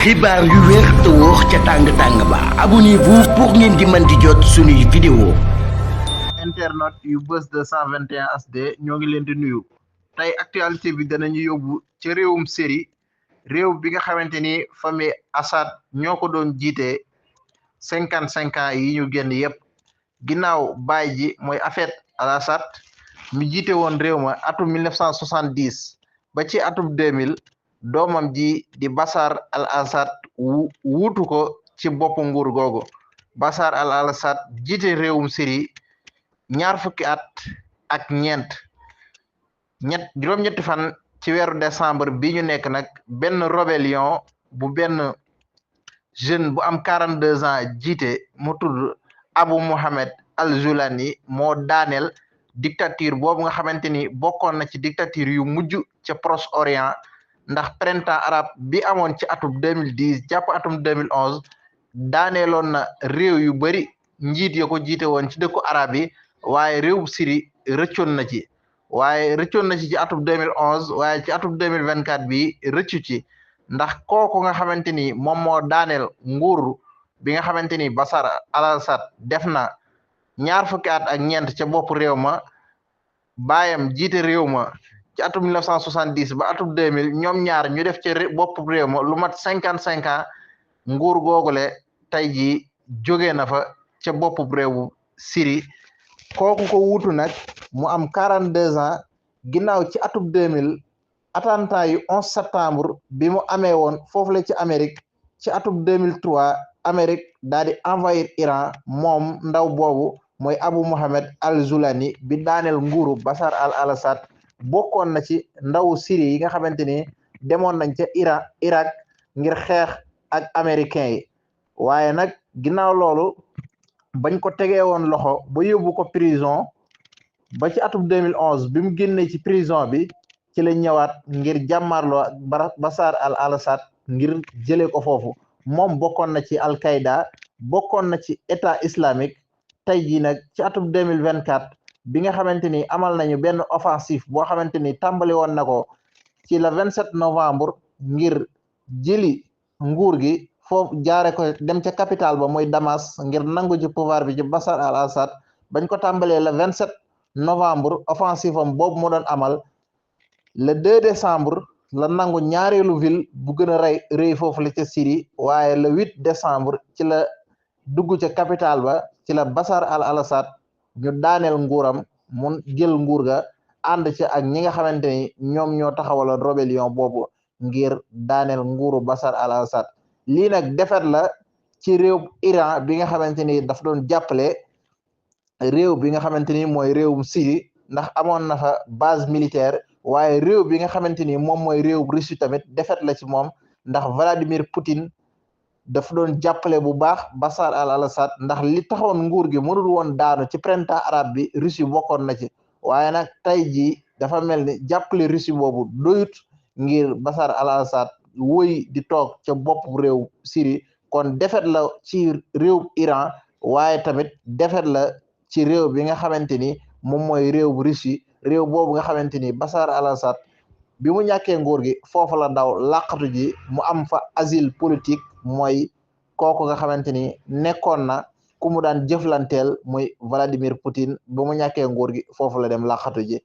xibaar yu wér te wóor ca tàng-tàng ba abonnez-vous pour ngeen di mën di jot suñuy vidéo. internet yu Buzz 221 HD ñoo ngi leen di nuyu tey actualité bi danañu yóbbu ci réewum Syrie réew bi nga xamante ni famille Assad ñoo ko doon jiite 55 ans yi ñu génn yépp ginnaaw baay ji mooy Hafez al-Assad mi jiite woon réew ma atum 1970 ba ci atum 2000 doomam ji di Bachar al-Assad wuutu ko ci boppu nguur googu Bachar al-Assad jiite réewum Syrie ñaar fukki at ak juróom-ñetti fan ci weeru décembre bi ñu nekk nag benn rébellion bu benn jeune bu am 42 ans jiite mu tudd Abu Mohamed al-Julani moo daaneel dictature boobu nga xamante ni bokkoon na ci dictature yu mujj ca Proche-Orient ndax printemps arabe bi amoon ci atum 2010 jàpp atum 2011 daaneeloon na réew yu bari njiit ya ko jiite woon ci dëkku arab yi waaye réew Syrie rëccoon na ci ci atum 2011 waaye ci atum 2024 bi rëccu ci ndax kooku nga xamante ni moom moo daaneel nguur bi nga xamante ni Bachar al-Assad def na ñaar fukki at ak ñeent ca bopp réew ma baayam jiite réew ma ci atum 1970 ba atum 2000 ñoom ñaar ñu def ca bopp réew ma lu mat 55 ans nguur googule tey jii jóge na fa ca bopp réewu Syrie kooku ko wuutu nag mu am 42 ans ginnaaw ci atum 2000 attentat yu 11 septembre bi mu amee woon foofu la ci Amérique ci atum 2003 Amérique daal di envahir Iran moom ndaw boobu mooy Abu Mohamed al-Julani bi daaneel nguuru Bachar al-Assad bokkoon na ci ndaw Syrie yi nga xamante ni demoon nañ ca Irak ngir xeex ak américain yi waaye nag ginnaaw loolu bañ ko tegee woon loxo ba yóbbu ko prison ba ci atum 2011 bi mu génnee ci prison bi ci la ñëwaat ngir jàmmarloo ak Bachar al-Assad ngir jëlee ko foofu moom bokkoon na ci Al-Qaïda bokkoon na ci état islamique tey jii nag ci atum 2024 bi nga xamante ni amal nañu benn offensive boo xamante ni tàmbali woon na ko ci le 27 novembre ngir jëli nguur gi foofu jaare ko dem ca capitale ba mooy Damas ngir nangu ci pouvoir bi ci Bachar al-Assad bañ ko tàmbalee le 27 novembre offensive am boobu mu doon amal le 2 décembre la nangu ñaareelu ville bu gën a rëy foofu la ca Syrie waaye le 8 décembre ci la dugg ca capitale ba ci la Bachar al-Assad ñu daaneel nguuram mun jël nguur ga ànd ci ak ñi nga xamante ni ñoom ñoo taxawaloon rébellion boobu ngir daaneel nguuru Bachar al-Assad lii nag defet la ci réew Iran bi nga xamante ni daf doon jàppale réew bi nga xamante ni mooy réewum Syrie ndax amoon na fa base militaire waaye réew bi nga xamante ni moom mooy réew Russie tamit defet la ci moom ndax Vladimir Poutine daf doon jàppale bu baax Bachar al-Assad ndax li taxoon nguur gi mënul woon daanu ci printemps arabe bi Russie bokkoon na ci waaye nag tey jii dafa mel ni jàppale Russie boobu doyut ngir Bachar al-Assad woy di toog ca bopp réew Syrie kon defet la ci réew Iran waaye tamit defet la ci réew bi nga xamante ni moom mooy réew Russie réew boobu nga xamante ni Bachar al-Assad bi mu ñàkkee nguur gi foofu la daw làqatu ji mu am fa asile politique mooy kooku nga xamante ni nekkoon na ku mu daan jëflanteel muy Vladimir Poutine bi mu ñàkkee nguur gi foofu la dem làqatu ji